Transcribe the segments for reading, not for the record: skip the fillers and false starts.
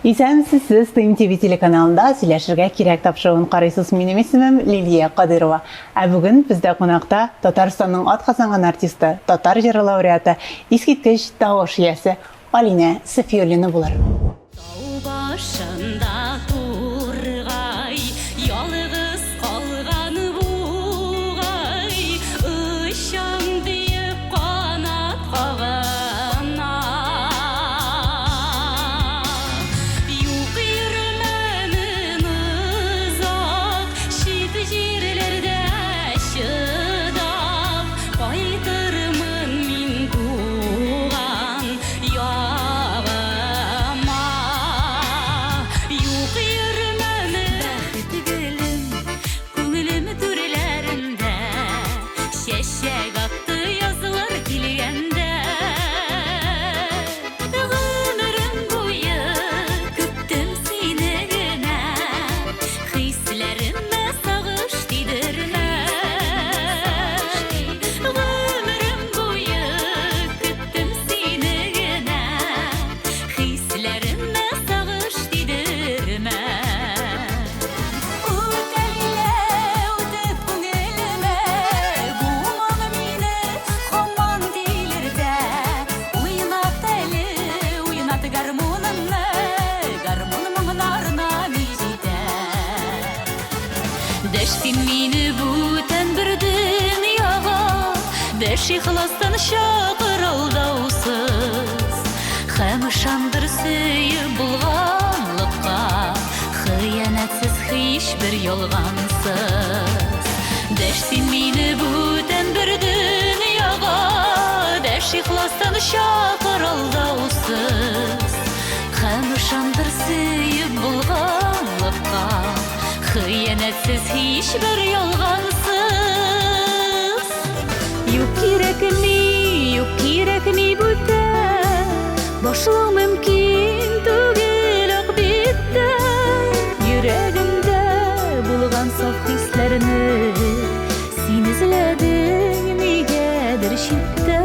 Исәнмесез, сез ТМ ТВ телеканалында сөйләшергә кирәк тапшыруын карыйсыз. Минем исемем Лилия Кадырова. Ә бүген бездә кунакта Татарстанның атказанган артисты, татар җыры лауреаты, искиткеч тавыш иясе Алинә Сафиуллина булыр. Тау башында тургай, ялгыз калган бугай, Очам диеп канат кагына. Юк йөрмәмен озак, чит җирләрдә чыдап, Кайтырмын мин туган ягыма. Юк йөрмәмен. Бәхет гөлем, күңелем түрләрендә, Чәчәк атты язлар килгәндә. Гомерем буе көттем сине генә, Хисләремә сагыш тидермә. Гомерем буе көттем сине генә, Хисләремә сагыш тидермә. Үт әллә үтеп күңелемә, Бу моң мине һаман тилертә. Уйнат әле, уйнат гармуныңны, Гармун моңнарына ни җитә. Дәш син мине бүтән бер дөньяга, Дәш ихластан чакыр алдаусыз. Һәм ышандыр сөеп булганлыкка, Хыянәтсез һичбер ялгансыз. Дәш син мине бүтән бер дөньяга, Дәш ихластан чакыр алдаусыз. Һәм ышандыр сөеп булганлыкка, Хыянәтсез һичбер ялгансыз. Юк кирәкми, юк кирәкми бүтән, Башлау мөмкин түгел ак биттә. Йөрәгемдә булган саф хисләрне Син эзләдең нигәдер читтә.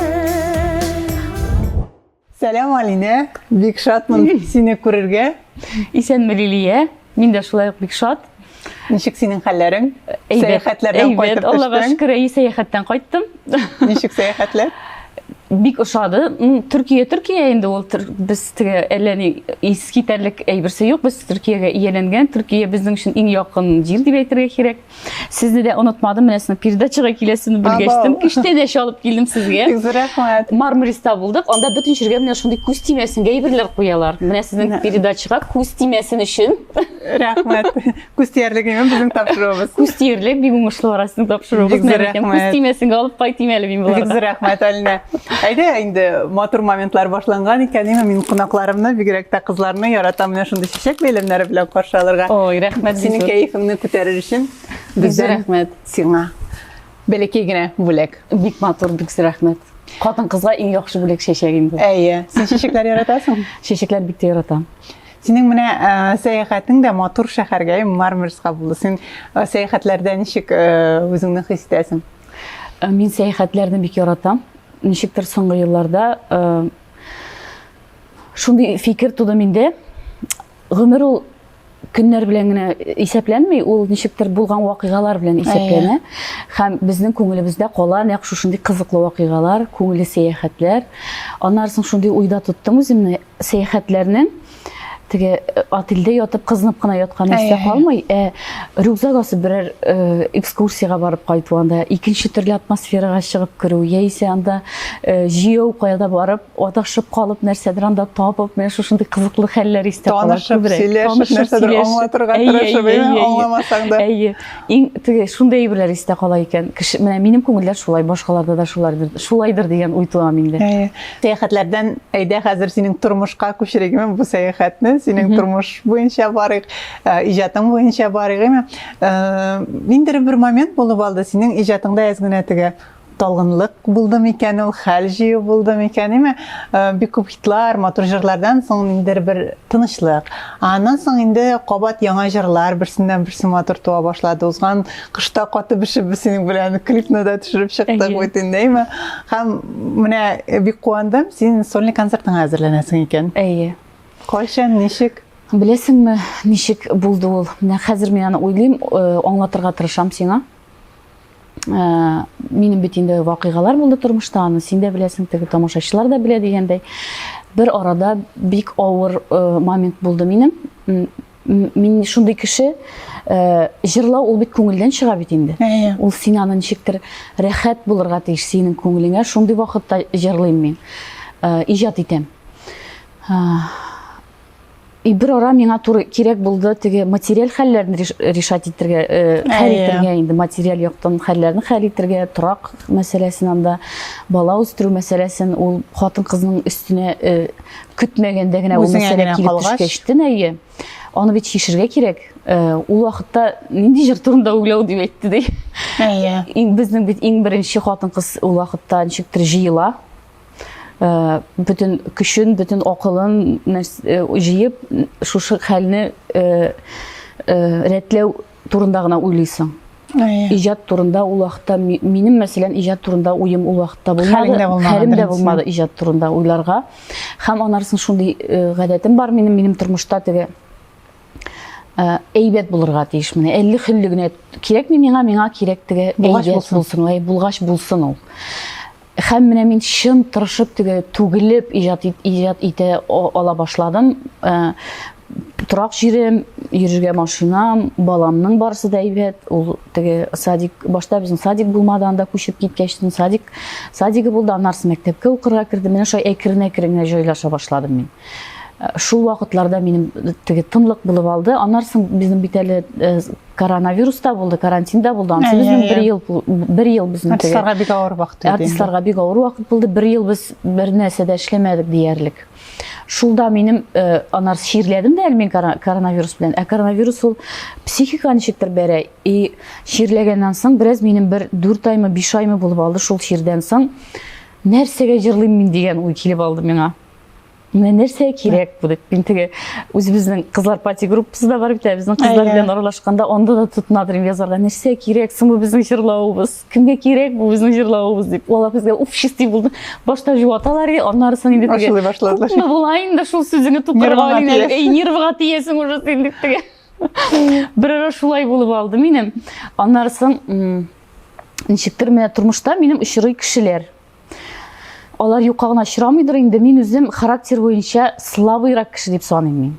Сәлам, Алинә! Бик шатмын сине күрергә. Исәнме, Лилия! Мин дә шулай ук бик шат. Ничек синең хәлләрең? Сәяхәтләрдән кайтып төштең? Аллага шөкер, әйе, сәяхәттән кайттым. Ничек сәяхәтләр? Бик ошады. Төркия, Төркия инде ул без теге әллә ни искитәрлек әйберсе юк. Без Төркиягә ияләнгән. Төркия безнең өчен иң якын җир дип әйтергә кирәк. Сезне дә онытмадым, менә сезнең передачага киләсен белгәчтем. Күчтәнәч алып килдем сезгә. Бик зур рәхмәт. Мармариста булдык. Анда бөтен җиргә менә шундый күз тимәсенгә әйберләр куялар. Менә сезнең передачага күз тимәсен өчен. Рәхмәт. Күз тиярлек име безнең тапшыруыбыз? Күз тиярлек, бик уңышлы бара сезнең тапшыруыбыз. Бик зур рәхмәт. Күз тимәсенгә алып кайтыйм әле мин боларга. Бик зур рәхмәт, Алинә. Әйдә, инде матур моментлар башланган икән, име мин кунакларымны, бигрәк тә кызларны яратам менә шундый чәчәк бәйләмнәре белән каршы алырга. Ой, рәхмәт. Синең кәефеңне күтәрер өчен бездән рәхмәт. Сиңа бәләкәй генә бүләк. Бик матур, бик зур рәхмәт. Хатын-кызга иң яхшы бүләк чәчәк инде. Әйе. Син чәчәкләр яратасың? Чәчәкләр бик тә яратам. Синең менә э, сәяхәтең дә матур шәһәргә, Мармариска булды. Син э, сәяхәтләрдә ничек э, үзеңне хис итәсең? Мин сәяхәтләрне бик яратам. Ничектер соңгы елларда шундый фикер туды миндә. Гомер ул көннәр белән генә исәпләнми, ул ничектер булган вакыйгалар белән исәпләнә. Һәм безнең күңелебездә кала нәкъ шушындый кызыклы вакыйгалар, күңелле сәяхәтләр. Аннары соң шундый уйда тоттым үземне, сәяхәтләрнең теге э, отельдә ятып кызынып кына яткан истә калмый, ә рюкзак асып берәр э, экскурсиягә барып кайту анда икенче төрле атмосферага чыгып керү, яисә анда э, җыю кая да барып адашып калып нәрсәдер анда табып, менә шушындый кызыклы хәлләр истә кала Танышып, сөйләшеп, нәрсәдер аңлатырга тырышып, аңламасаң да. Әйе. Иң теге шундый әйберләр истә кала икән. Кеше менә минем күңелдә шулай, башкаларда да шулайдыр, шулайдыр дигән уй туа миндә. Әйе. Сәяхәтләрдән әйдә хәзер синең тормышка күчерик бу сәяхәтне, синең тормыш буенча барыйк, э, иҗатың буенча барыйк, әйме? Э, ниндидер бер момент булып алды, синең иҗатыңда әз генә теге талгынлык булды микән ул, хәл җыю булды микән, әйме? Э, бик күп хитлар, матур җырлардан соң ниндидер бер тынычлык. Аннан соң инде кабат яңа җырлар берсеннән берсе матур туа башлады. Узган кышта каты бешеп без синең белән клипны да төшереп чыктык бит инде, әйме? Һәм менә бик куандым, син сольный концертыңа әзерләнәсең икән. Әйе. Кайчан, ничек? Беләсеңме, ничек булды ул? Менә хәзер мин аны уйлыйм, э, аңлатырга тырышам сиңа. Э, минем бит инде вакыйгалар булды тормышта, аны син дә беләсең, теге тамашачылар да белә дигәндәй. Бер арада бик авыр э, момент булды минем. Мин шундый кеше, җырлау ул бит күңелдән чыга бит инде. Ул син аны ничектер рәхәт булырга тиеш синең күңелеңә. Шундый вакытта җырлыйм мин. Иҗат итәм. И бер ара миңа туры кирәк булды теге материаль хәлләрне решать итәргә, э, хәл итәргә инде материаль яктан хәлләрне хәл итәргә, торак мәсьәләсен анда, бала үстерү мәсьәләсен ул хатын-кызның өстенә э, көтмәгәндә генә ул мәсьәлә килеп төшкәчтен, әйе. Аны бит чишергә кирәк. Э, ул вакытта нинди җыр турында уйлау дип әйтте ди. Әйе. Безнең бит иң беренче хатын-кыз ул вакытта ничектер җыела. Э, бөтен көчен, бөтен акылын э, җыеп, шушы хәлне э, рәтләү турында гына уйлыйсың. Иҗат турында ул вакытта минем, мәсәлән, иҗат турында уем ул вакытта булмады. Хәлем дә булмады иҗат турында уйларга. Һәм анарсын шундый гадәтем бар минем, минем тормышта теге әйбәт булырга тиеш менә. Әлле хөлле генә кирәкми миңа, миңа кирәк теге әйбәт булсын. Булгач булсын ул. Һәм менә мин чын тырышып теге түгелеп иҗат иҗат итә ала башладым. Э, торак җирем, йөрергә машинам, баламның барысы да әйбәт. Ул теге садик, башта безнең садик булмады, анда күчеп киткәч, садик, садигы булды, аннары мәктәпкә укырга керде. Менә шулай әкрен-әкрен генә җайлаша башладым мин. Э, шул вакытларда минем теге тынлык булып алды. Аннан соң безнең бит әле э, коронавирус та булды, карантин да булды. Ансы безнең бер ел бер ел безнең артистларга бик авыр вакыт иде. Артистларга бик авыр вакыт булды. Бер ел без бер нәрсә дә эшләмәдек диярлек. Шулда минем э, анар чирләдем дә әле мин коронавирус белән. Ә коронавирус ул психика ничектер бәрә. И чирләгәннән соң бераз минем бер 4 аймы, 5 аймы булып алды шул чирдән соң. Нәрсәгә җырлыйм мин дигән уй килеп алды миңа. Менә нәрсә кирәк бу дип. Мин теге үзебезнең кызлар пати группасы да бар бит, ә безнең кызлар белән аралашканда анда да тотына торыйм язарга. Нәрсә кирәк соң бу безнең җырлавыбыз? Кемгә кирәк бу безнең җырлавыбыз дип. Алар безгә уф чистый булды. Башта җуаталар иде, аннары соң инде теге. Ачулый башладылар. Күпме була инде шул сүзеңне тукырга Алина, әй нервыга тиясең уже син дип теге. Бер ара шулай булып алды минем. Аннары соң ничектер менә тормышта минем очрый кешеләр. Алар юкка гына очрамыйдыр инде. Мин үзем характер буенча слабыйрак кеше дип саныйм мин.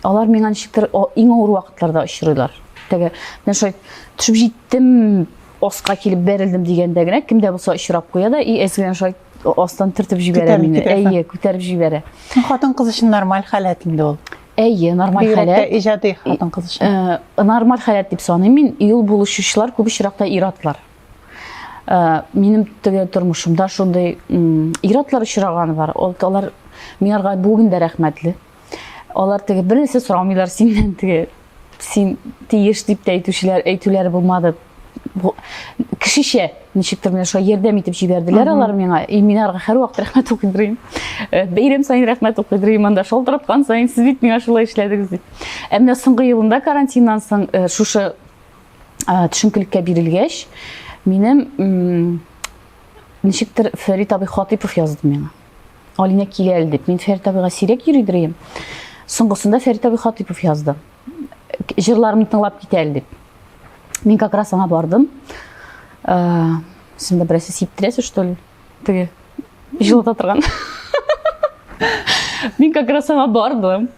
Алар миңа ничектер иң авыр вакытларда очрыйлар. Теге, менә шулай төшеп җиттем, аска килеп бәрелдем дигәндә генә кем дә булса очрап куя да и әз генә шулай астан төртеп җибәрә мине. Әйе, күтәреп җибәрә. Хатын-кыз өчен нормаль халәт инде ул. Әйе, нормаль халәт. Иҗади хатын-кыз өчен. Э, нормаль халәт дип саныйм мин. Юл булышучылар күп очракта ир-атлар. Э, минем теге тормышымда шундый ир-атлар очраганы бар. Алар миңарга бүген дә рәхмәтле. Алар теге бер нәрсә сорамыйлар синнән теге син тиеш дип тә әйтүчеләр әйтүләре булмады. Бу, кешечә ничектер менә шулай ярдәм итеп җибәрделәр алар миңа. И мин аларга һәрвакыт рәхмәт укыйдырыйм. Э, бәйрәм саен рәхмәт укыйдырыйм анда шалтыраткан саен сез бит миңа шулай эшләдегез дип. Ә менә соңгы елында карантиннан соң э, шушы төшенкелеккә бирелгәч, минем ничектер Фәрит абый Хатыйпов язды миңа. Алинә килә әле дип. Мин Фәрит абыйга сирәк йөридер идем. Соңгысында Фәрит абый Хатыйпов язды. Җырларымны тыңлап китә әле дип. Мин как раз аңа бардым. Син дә берәрсе сиптерәсез, что ли? Теге җылыта торган. Мин как раз аңа бардым.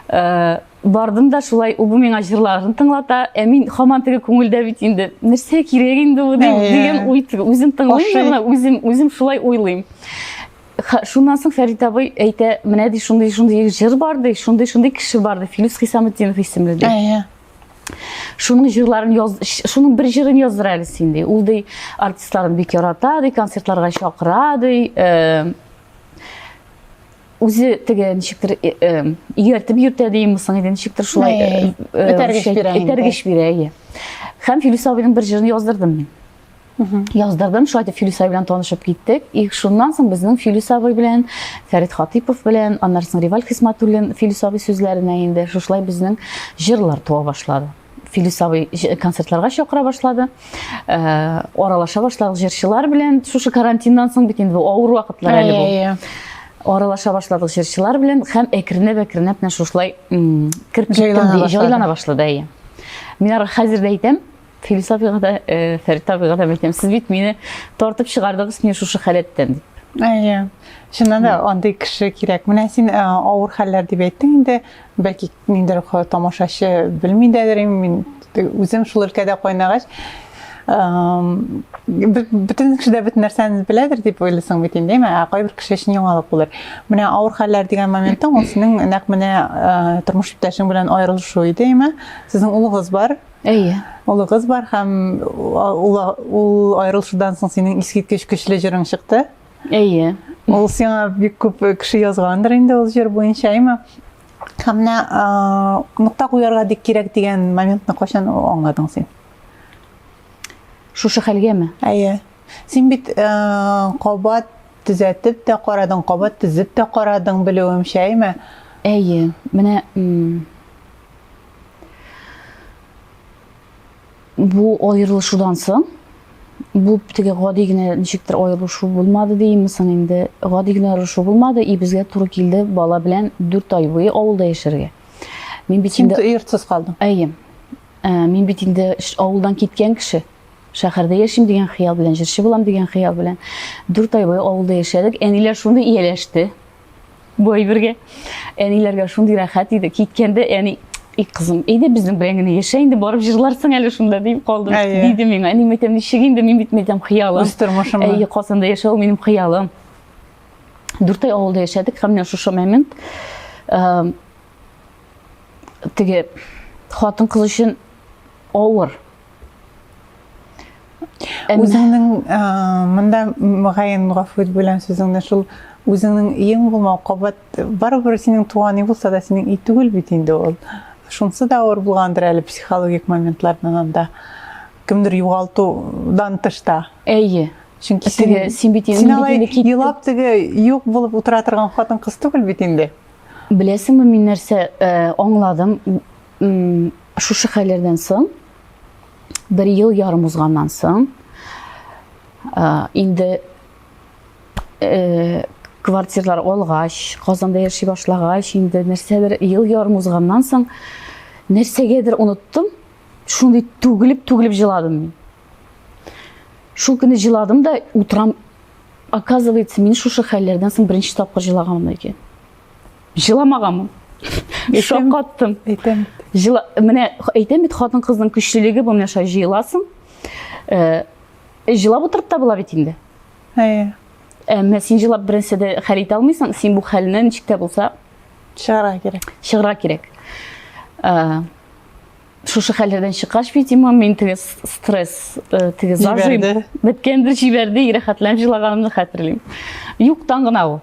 Э, бардым да шулай ул бу миңа җырларын тыңлата, ә мин һаман теге күңелдә бит инде нәрсә кирәк инде бу дип дигән уй теге үзем тыңлыйм җырны, үзем үзем шулай уйлыйм. Шуннан соң Фәрит абый әйтә, менә ди шундый шундый җыр бар ди, шундый шундый кеше бар ди, Филүс Хисаметдинов исемле ди. Шуның җырларын яз, шуның бер җырын яздыр әле син ди. Ул ди артистларын бик ярата ди, концертларга чакыра ди. Э, үзе теге ничектер э, э, ияртеп йөртә димме соң инде ничектер шулай э, этәргеч бирә этәргеч бирә әйе һәм Филүс абыйның бер җырын яздырдым мин яздырдым шулай итеп Филүс абый белән танышып киттек и шуннан соң безнең Филүс абый белән Фәрит Хатыйпов белән аннан соң Риваль Хисматуллин Филүс абый сүзләренә инде шушылай безнең җырлар туа башлады Филүс абый концертларга чакыра башлады. Э, аралаша башладык җырчылар белән. Шушы карантиннан соң бит инде бу авыр вакытлар әле бу. Аралаша башладык җырчылар белән һәм әкренләп-әкренләп менә шушылай кереп киттем, җайлана башлады, әйе. Мин ары хәзер дә әйтәм, Филис абыйга да, э, Фәрит абыйга да әйтәм, сез бит мине тартып чыгардыгыз мин шушы халәттән дип. Әйе. Чыннан да андый кеше кирәк. Менә син э, авыр хәлләр дип әйттең инде, бәлки ниндидер тамашачы белми дәдер, мин үзем шул өлкәдә кайнагач, бөтен кеше дә бөтен нәрсәне беләдер дип уйлыйсың бит инде, әмма ә кайбер кеше өчен яңалык булыр. Менә авыр хәлләр дигән моментта ул синең нәкъ менә э, тормыш иптәшең белән аерылышу иде, әйме? Сезнең улыгыз бар. Әйе. Улыгыз бар һәм ул, ул аерылышудан соң синең искиткеч көчле җырың чыкты. Әйе. Ул сиңа бик күп кеше язгандыр инде ул җыр буенча, әйме? Һәм менә нокта куярга бик кирәк дигән моментны кайчан аңладың син? Шушы хәлгәме? Әйе. Син бит кабат төзәтеп тә карадың, кабат төзеп тә карадың, белүемчә, әйме? Әйе. Менә бу аерылышудан соң, бу теге гади генә ничектер аерылышу булмады димме соң инде, гади генә аерылышу булмады, и безгә туры килде бала белән 4 ай буе авылда яшәргә. Мин бит инде йортсыз калдың. Әйе. Э, мин бит инде авылдан киткән кеше. Шәһәрдә яшим дигән хыял белән, җырчы булам дигән хыял белән. 4 ай буе авылда яшәдек. Әниләр шундый ияләште. Бу әйбергә. Әниләргә шундый рәхәт иде. Киткәндә әни, "И кызым, әйдә безнең белән генә яшә инде, барып җырларсың әле шунда", дип калды. Диде миңа. Әни, әйтәм, ничек инде, мин бит әйтәм, хыялым. Үз тормышым. Әйе, Казанда яшәү минем хыялым. 4 ай авылда яшәдек һәм менә шушы момент э, теге хатын-кыз өчен авыр. Үзеңнең монда мөгаен гафу ит белән сүзеңне шул үзеңнең өең булмау кабат барыбер синең туган өй булса да синең өй түгел бит инде ул. Шунысы да авыр булгандыр әле психологик моментлардан анда. Кемдер югалтудан тышта. Әйе. Чөнки син, син бит инде алай елап теге юк булып утыра торган хатын-кыз түгел бит инде. Беләсеңме, мин нәрсә аңладым? Шушы хәлләрдән соң бер ел ярым узганнан соң инде э, квартиралар алгач, Казанда яши башлагач, инде нәрсәдер ел ярым узганнан соң нәрсәгәдер оныттым. Шундый түгелеп-түгелеп җыладым мин. Шул көне җыладым да утырам. Оказывается, мин шушы хәлләрдән соң беренче тапкыр җылаганмын икән. Җыламаганмын. Шаккаттым. Әйтәм. Җыла, менә әйтәм бит, хатын-кызның көчлелеге бу, менә шулай җыеласың. Э, җылап утырып та була бит инде. Әйе. Әмма син җылап беренче дә хәл итә алмыйсың, син бу хәлне ничек тә булса чыгарга кирәк. Чыгарга кирәк. Э, шушы хәлләрдән чыккач, видимо, мин теге стресс, э, теге зажим беткәндер, җибәрде, рәхәтләнеп җылаганымны хәтерлим. Юктан гына ул.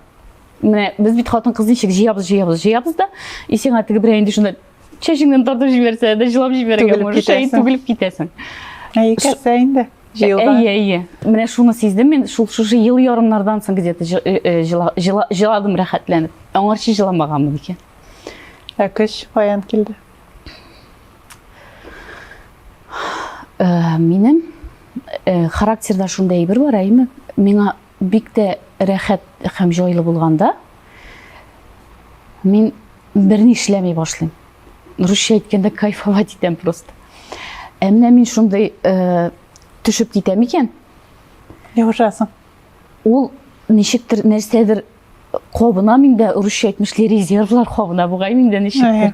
Менә без бит хатын-кыз ничек җыябыз, җыябыз, җыябыз да, и сиңа теге берәү инде шунда чәчеңнән тартып җибәрсә дә җылап җибәрергә можешь, и түгелеп китәсең. Әйе, кәсә инде. Җыелган. Әйе, әйе. Менә шуны сиздем мин, шул шушы ел ярымнардан соң где-то э, э, җыладым рәхәтләнеп. Аңарчы җыламаганмын икән. Ә көч каян килде? Э, минем характерда шундый әйбер бар, әйеме? Миңа Бик тә рәхәт һәм җайлы булганда, мин берни эшләми башлыйм. Русча әйткәндә, кайфовать итәм просто. Ә менә мин шундый э, төшеп китәм икән. Ябышасың. Ул ничектер нәрсәдер кабына миндә, русча әйтмешли, резервлар кабына бугай миндә ничектер.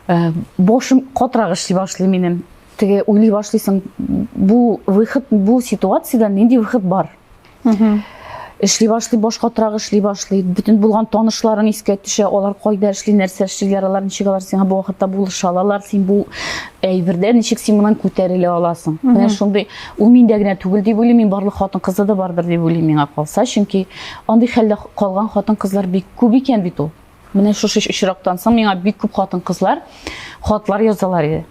Э, башым катырак эшли башлый минем. Теге уйлый башлыйсың, бу выход, бу ситуациядән нинди выход бар? Эшли башлый, баш катырак эшли башлый. Бөтен булган танышларың искә төшә, алар кайда эшли, нәрсә эшлиләр, алар ничек алар сиңа бу вакытта булыша алалар, син бу әйбердә ничек син моннан күтәрелә аласың. Менә шундый, ул миндә генә түгел дип уйлыйм, мин барлык хатын-кызда да бардыр дип уйлыйм миңа калса, чөнки андый хәлдә калган хатын-кызлар бик күп икән бит ул. Менә шушы очрактан соң миңа бик күп хатын-кызлар хатлар язалар иде.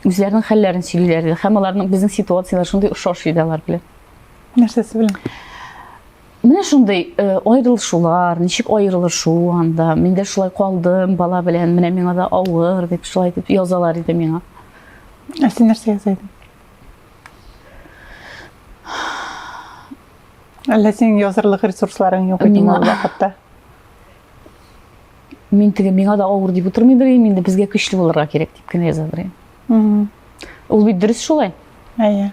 Үзләренең хәлләрен сөйлиләр иде һәм аларның безнең ситуацияләр шундый охшаш иде алар белән. Нәрсәсе белән? Менә шундый э, аерылышулар, ничек аерылышу анда, мин дә шулай калдым бала белән, менә миңа да авыр дип шулай дип язалар иде миңа. Ә син нәрсә яза идең? Әллә синең язырлык ресурсларың юк иде ул вакытта? Мин теге миңа да авыр дип утырмыйдыр идем, инде безгә көчле булырга кирәк дип кенә язадыр идем. Ул бит дөрес шулай. Әйе.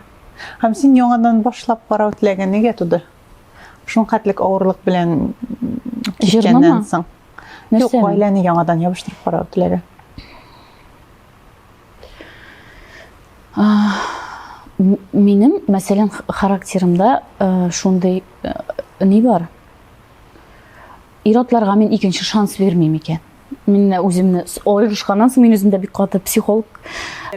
Һәм син яңадан башлап карау теләге нигә туды? Шуның хәтлек авырлык белән киткәннән соң. Юк, гаиләне яңадан ябыштырып карау теләге. Минем, мәсәлән, характерымда э, шундый э, ни бар. Ир-атларга мин икенче шанс бирмим икән. Мин менә үземне аерышканнан соң мин үземдә бик каты психолог.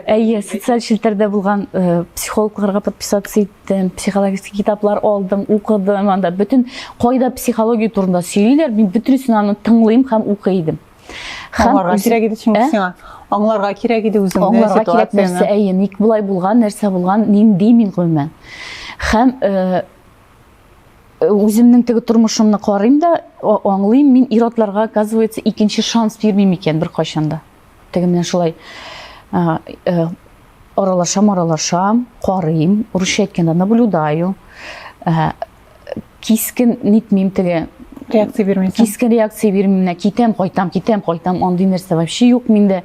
Әйе, социаль челтәрдә булган э, психологларга подписаться иттем, психологический китаплар алдым, укыдым. Анда бөтен кайда психология турында сөйлиләр, мин бөтенесен аны тыңлыйм һәм укый идем. Һәм Аңларга кирәк иде чөнки ә? сиңа. Аңларга кирәк иде үзеңне, Аңларга кирәк нәрсә, әйе, ник болай булган, нәрсә булган, нинди мин гомумән. Һәм э, үземнең теге тормышымны карыйм да, аңлыйм, мин ир-атларга, оказывается, икенче шанс бирмим икән беркайчан да. Теге менә шулай э, аралашам, аралашам, карыйм, русча әйткәндә наблюдаю. Кискен нитмим теге реакция бирмисең. Кискен реакция бирмим, менә китәм, кайтам, китәм, кайтам, андый нәрсә вообще юк миндә.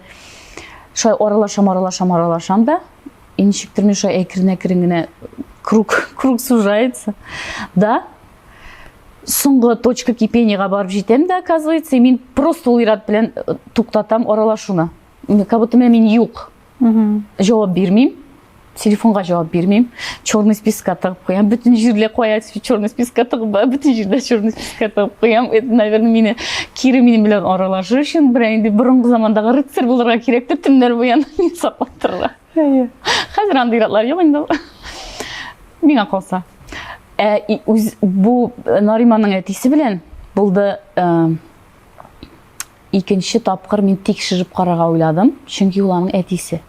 Шулай аралашам, аралашам, аралашам да, И ничектер мин шулай әкрен-әкрен генә круг, круг сужается. Да, соңгы точка кипениега барып җитәм дә, оказывается, и мин просто ул ир-ат белән э, туктатам аралашуны. Как будто менә мин юк. Җавап бирмим. Телефонга җавап бирмим. Черный спискка тыгып куям. Бөтен җирдә кая черный спискка тыгып, бөтен җирдә черный спискка тыгып куям. Это, наверное, мине кире минем белән аралашу өчен берәр инде борынгы замандагы рыцарь булырга кирәктер, төннәр буе мине саклап торырга. Әйе. Хәзер андый ир-атлар юк инде. Миңа калса. Ә үз бу э, Нариманның әтисе белән булды э, икенче тапкыр мин тикшереп карарга уйладым, чөнки ул аның әтисе.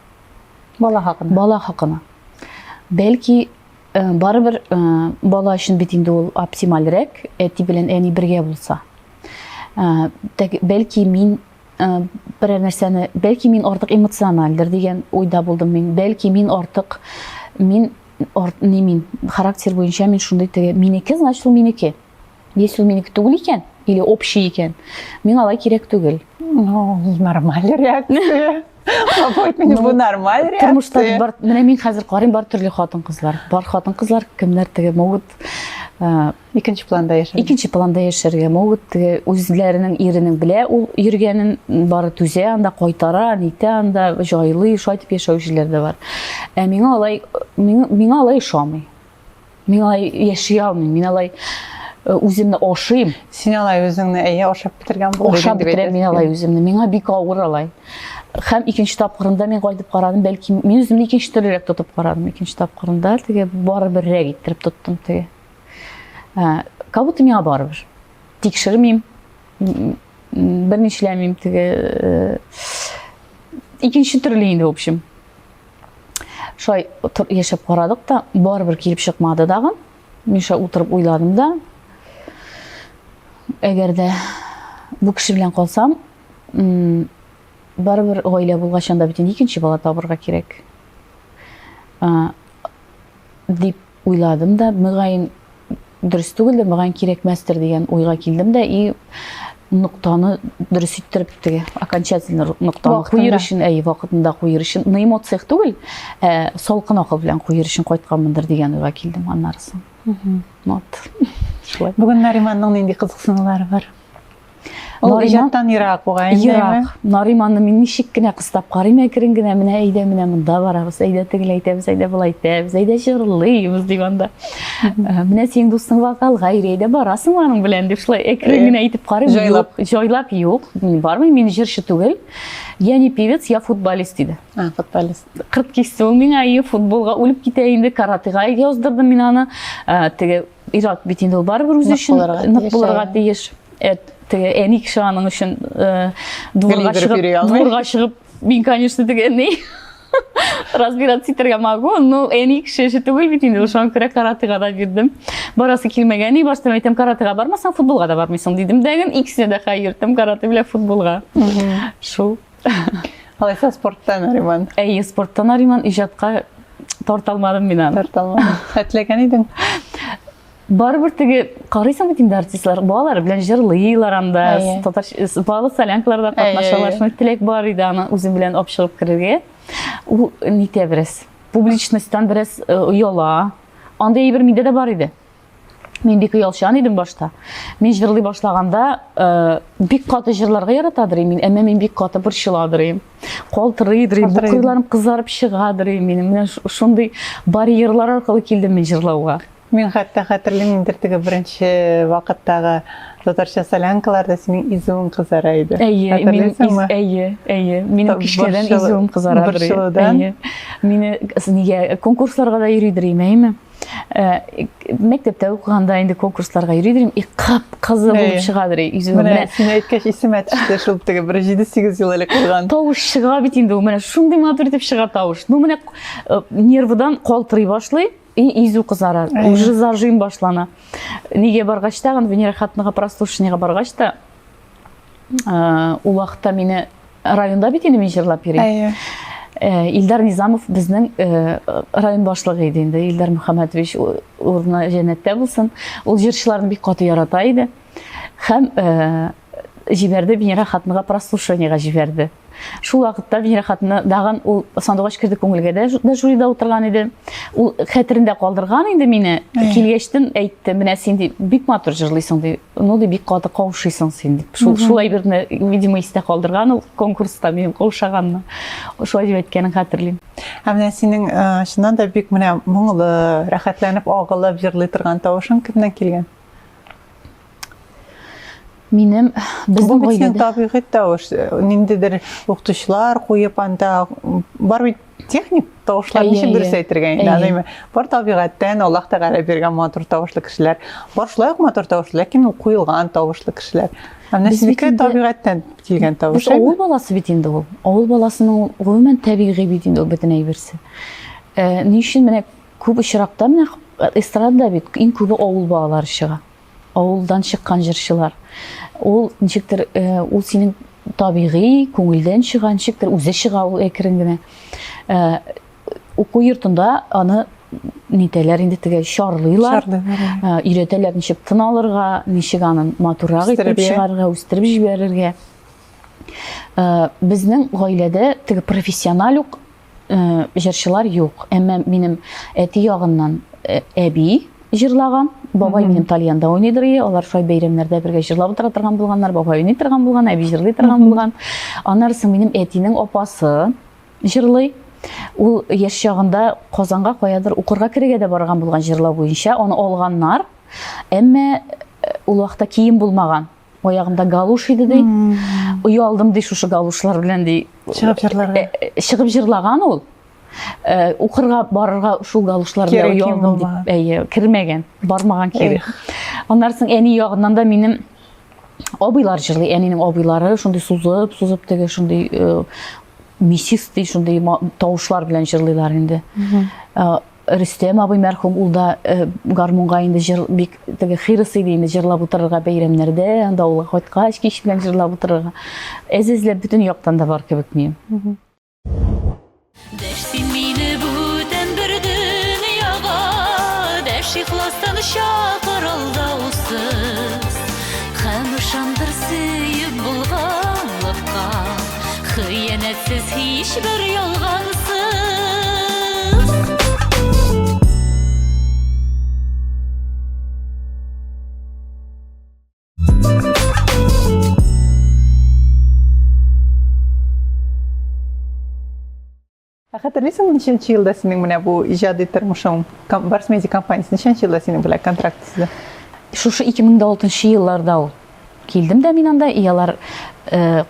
Бала хакына. Бала хакына. Бәлки э, барыбер бала өчен бит инде ул оптимальрәк, әти белән әни бергә булса. Бәлки мин Э, берәр нәрсәне, бәлки мин артык эмоциональдер дигән уйда булдым мин. Бәлки мин артык, мин арт, не мин, характер буенча мин шундый теге, минеке, значит, ул минеке. Если ул минеке түгел икән, или общий икән, миңа алай кирәк түгел. Ну, нормаль реакция. Гафу мине, бу нормаль реакция. Тормышта бар, менә мин хәзер карыйм, бар төрле хатын-кызлар. Бар хатын-кызлар, кемнәр теге могут э, Икенче планда яшәргә. Икенче планда яшәргә могут теге үзләренең иренең белә ул йөргәнен, бары түзә анда, кайтара, нитә анда, җайлый, шулай итеп яшәүчеләр дә бар. Ә миңа алай, миңа, миңа алай ошамый. Мин алай яши алмыйм, мин алай э, үземне ашыйм. Син алай үзеңне әйе ашап бетергән булыр Ашап бетерәм мин алай үземне. Миңа бик авыр алай. Һәм икенче тапкырында мин кайтып карадым, бәлки мин үземне икенче төрлерәк тотып карадым. Икенче тапкырында теге барыберрәк иттереп тоттым теге. Ә, как будто миңа барыбер. Тикшермим, бернишләмим теге э, икенче төрле инде, в общем. Шулай яшәп карадык та, барыбер килеп чыкмады дагы. Мин шулай утырып уйладым да, әгәр дә бу кеше белән калсам, барыбер гаилә булгач, анда бит инде икенче бала табырга кирәк. Дип Уйладым да, мөгаен дөрес түгелдер, мөгаен кирәкмәстер дигән уйга килдем дә и ноктаны дөрес иттереп теге окончательно ноктаны куер өчен, әйе, вакытында куер өчен, на эмоциях түгел, ә салкын акыл белән куер өчен кайтканмындыр дигән уйга килдем аннары соң. Вот. Шулай. Бүген Нариманның нинди кызыксынулары бар? Ул иҗаттан ерак бугай инде. Ерак. Нариманны мин ничек кенә кыстап карыйм әкрен генә, менә әйдә менә монда барабыз, әйдә тегеләй итәбез, әйдә болай итәбез, әйдә җырлыйбыз дип анда. Э, менә синең дустың вокалга йөри, әйдә барасың аның белән дип шулай әкрен генә итеп карыйм. Җайлап. Җайлап юк, мин бармыйм, мин җырчы түгел. Я не певец, я футболист диде. А, футболист. Кырт кисте ул миңа, и футболга үлеп китә инде, каратега яздырдым мин аны. Э, теге ир-ат бит инде ул барыбер үзе өчен нык булырга тиеш. Э, теге әни кеше аның өчен э, дворга чыгып, дворга чыгып, мин, конечно, теге әни разбираться итәргә могу, но әни кеше эше түгел бит инде, шуңа күрә каратега да бирдем. Барасы килмәгән, әни башта әйтәм, каратега бармасаң, футболга да бармыйсың дидем дә, икесенә дә хәй йөрттем, карате белән футболга. Шул. Алайса спортта Нариман. Әйе, спортта Нариман, иҗатка тарта алмадым мин аны. Тарта алмадым. Ә теләгән идең? Барыбер теге карыйсың бит инде артистлар, балалар белән җырлыйлар анда, татар балалы солянкаларда катнашалар. Шундый теләк бар иде аны үзем белән алып чыгып керергә. Ул нитә бераз, публичностьтан бераз э, ояла. Андый әйбер миндә дә бар иде. Мин бик оялчан идем башта. Мин җырлый башлаганда, э, бик каты җырларга яратадыр идем мин, әмма мин бик каты борчыладыр идем. Калтырыйдыр идем, букыйларым кызарып чыгадыр идем минем. Менә шундый барьерлар аркылы килдем мин җырлауга. Мин хәтта хәтерлим, инде теге беренче вакыттагы татарча солянкаларда синең изүең кызара иде. Әйе, минем из, әйе, әйе. Минем кечкенәдән изүем кызара. Борчылудан. Әйе. Мине нигә конкурсларга да йөридер идем, әйеме? Э, мәктәптә укыганда инде конкурсларга йөридер идем, и кып-кызыл булып чыгадыр изүем. Менә син әйткәч исемә төште шул теге бер 7-8 ел элек булган. Тавыш чыга бит инде ул, менә шундый матур итеп чыга тавыш. Ну менә э, нервыдан калтырый башлый. И изү кызара, уже зажим башлана. Нигә баргач та, Венера хатынга прослушиваниега баргач та, ул вакытта мине районда бит инде мин җырлап йөрим. Әйе. Илдар Низамов безнең район башлыгы иде инде. Илдар Мөхәммәтович урыны җәннәттә булсын. Ул җырчыларны бик каты ярата иде. Һәм җибәрде Венера хатынга прослушиваниега җибәрде. Шул вакытта Венера хатыны дагын ул сандугач керде күңелгә дә, дә жюрида утырган иде. Ул хәтерендә калдырган инде мине. Килгәчтен әйтте, менә син ди бик матур җырлыйсың ди. Ну ди бик каты каушыйсың син дип. Шул шул әйберне видимо истә калдырган ул конкурста минем каушаганны. Шулай дип әйткәнен хәтерлим. Ә менә синең чыннан да бик менә моңлы, рәхәтләнеп агылып җырлый торган тавышың кемнән килгән? Минем безнең Бу бит табигый тавыш. Ниндидер укытучылар куеп анда бар бит техник тавышлар ничек дөрес әйтергә инде, әйме? Бар табигатьтән Аллаһ Тәгалә биргән матур тавышлы кешеләр. Бар шулай ук матур тавышлы, ләкин ул куелган тавышлы кешеләр. Ә менә синеке табигатьтән килгән тавыш. Без авыл баласы бит инде ул. Авыл баласының гомумән табигый бит инде ул бөтен әйберсе. Э, ни өчен менә күп очракта менә эстрадада бит иң күбе авыл балалары чыга. Авылдан чыккан җырчылар. Ул ничектер, э, ул синең табигый, күңелдән чыга, ничектер үзе чыга ул әкрен генә. Э, уку йортында аны нитәләр инде теге чарлыйлар, э, өйрәтәләр ничек тын алырга, ничек аны матуррак итеп чыгарырга, үстереп җибәрергә. Безнең гаиләдә теге профессиональ ук Э, җырчылар юк. Әмма минем әти ягыннан э, әби җырлаган. Бабай минем тальянда уйныйдыр иде. Алар шулай бәйрәмнәрдә бергә җырлап утыра торган булганнар. Бабай уйный торган булган, әби җырлый торган булган. Аннары соң минем әтинең апасы җырлый. Ул яшь чагында Казанга каядыр укырга керергә дә барган булган җырлау буенча. Аны алганнар. Әмма э, ул вакытта кием булмаган. Аягымда галуш иде ди. Оялдым ди шушы галушлар белән ди. Чыгып җырларга. Э, э, чыгып җырлаган ул. Э, укырга барырга шул галушлар белән оялдым дип. Әйе, кермәгән, бармаган кире. Аннан соң әни ягыннан да минем абыйлар җырлый. Әнинең абыйлары шундый сузып, сузып теге шундый мясистый шундый тавышлар белән җырлыйлар инде. Рөстәм абый мәрхүм, ул да э, гармунга инде җыр бик теге хирыс иде инде җырлап утырырга бәйрәмнәрдә, анда авылга кайткач кич белән җырлап утырырга. Әз-әзләп бөтен яктан да бар кебек минем. Дәш син мине бүтән бер дөньяга, Дәш ихластан чакыр алдаусыз. Һәм ышандыр сөеп булганлыкка, Хыянәтсез һичбер ялгансыз. Ә хәтерлисеңме, ничәнче елда синең менә бу иҗади тормышың, Барс Медиа компаниясе ничәнче елда синең белән контракт төзеде? Шушы 2006 елларда ул. Килдем дә мин анда, и алар э,